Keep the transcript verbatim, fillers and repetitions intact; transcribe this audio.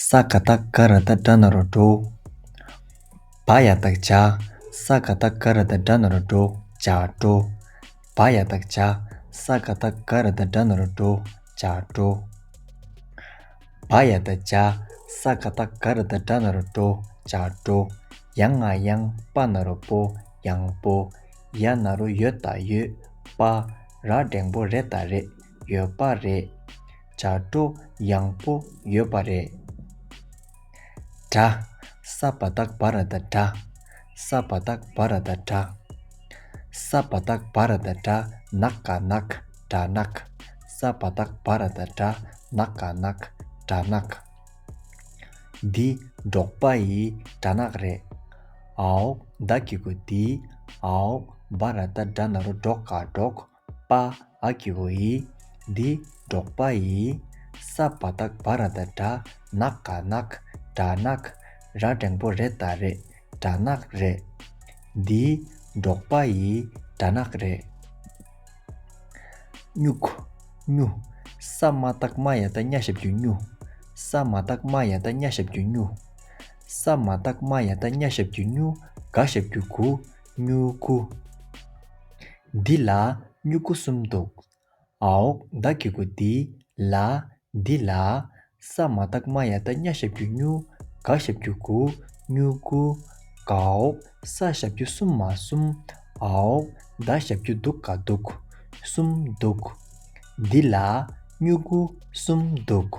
ས་ག་བཏགས་སྒ་ར་བཏགས་སྒྲ་ན་རོ་སྒྲོ། བ་ཡ་བཏགས་བྱ། ས་ག་བཏགས་སྒ་ར་བཏགས་སྒྲ་ན་རོ་སྒྲོ། བྱ་སྒྲོ། བ་ཡ་བཏགས་བྱ། ས་ག་བཏགས་སྒ་ར་བཏགས་སྒྲ་ན་རོ་སྒྲོ། བྱ་སྒྲོ། བ་ཡ་བཏགས་བྱ། ས་ག་བཏགས་སྒ་ར་བཏགས་སྒྲ་ན་རོ་སྒྲོ། བྱ་སྒྲོ། ཡ་ང་གཡང་པ་ན་རོ་པོ། གཡང་པོ། ཡ་ན་རོ་ཡོ་བཏགས་ཡོད། པ། ར་འགྲེང་བུ་རེ་བཏགས་རེད། ཡོད་པ་རེད། བྱ་སྒྲོ། གཡང་པོ་ཡོད་པ་རེད། སྒྲ། ས་བ་བཏགས་སྦ་ར་བཏགས་སྒྲ། ས་བ་བཏགས་སྦ་ར་བཏགས་སྒྲ། ས་བ་བཏགས་སྦ་ར་བཏགས་སྒྲ། ན་ག་ནག་སྦྲ་ནག་ས་བ་བཏགས་སྦ་ར་བཏགས་སྦྲ། ན་ག་ནག་སྦྲ་ནག་འདི་འབྲོག་པ་ཡི་སྦྲ་ནག་རེད། འའོ་ད་གི་གུ་འདི། འའོ་སྦ་ར་བཏགས་སྦྲ་ན་རོ་འབྲོ་ག་འབྲོག་པ་འ་གི་གུ་ཡི། འདི་འབྲོག་པ་ཡི། ས་བ་བཏགས་སྦ་ར་བཏགས་སྦྲ། ན་ག་ནག་སྦྲ་ནག་ར་འགྲེང་བུ་རེ་བཏགས་རེད། སྦྲ་ནག་རེད། འདི་འབྲོག་པ་ཡི་སྦྲ་ནག་རེད། སྨྱུ་གུ། སྨྱུ། ས་མ་བཏགས་སྨ་ཡ་བཏགས་སྨྱ་ཞབས་ཀྱུ་སྨྱུ། ས་མ་བཏགས་སྨ་ཡ་བཏགས་སྨྱ་ཞབས་ཀྱུ་སྨྱུ། ས་མ་བཏགས་སྨ་ཡ་བཏགས་སྨྱ་ཞབས་ཀྱུ་སྨྱུ། ག་ཞབས་ཀྱུ་གུ། སྨྱུ་གུ། འདི་ལ་སྨྱུ་གུ་གསུམ་འདུག་འའོ་ད་གི་གུ་འདི། ལ། འདི་ལ། ས་མ་བཏགས་སྨ་ཡ་བཏགས་སྨྱ་ཞབས་ཀྱུ་སྨྱུ། ག་ཞབས་ཀྱུ་གུ། སྨྱུ་གུ། གའོ། ས་ཞབས་ཀྱུ་གསུམ་མ་གསུམ། འའོ། ད་ཞབས་ཀྱུ་འདུག་ག་འདུག་གསུམ་འདུག་འདི་ལ་སྨྱུ་གུ་གསུམ་འདུག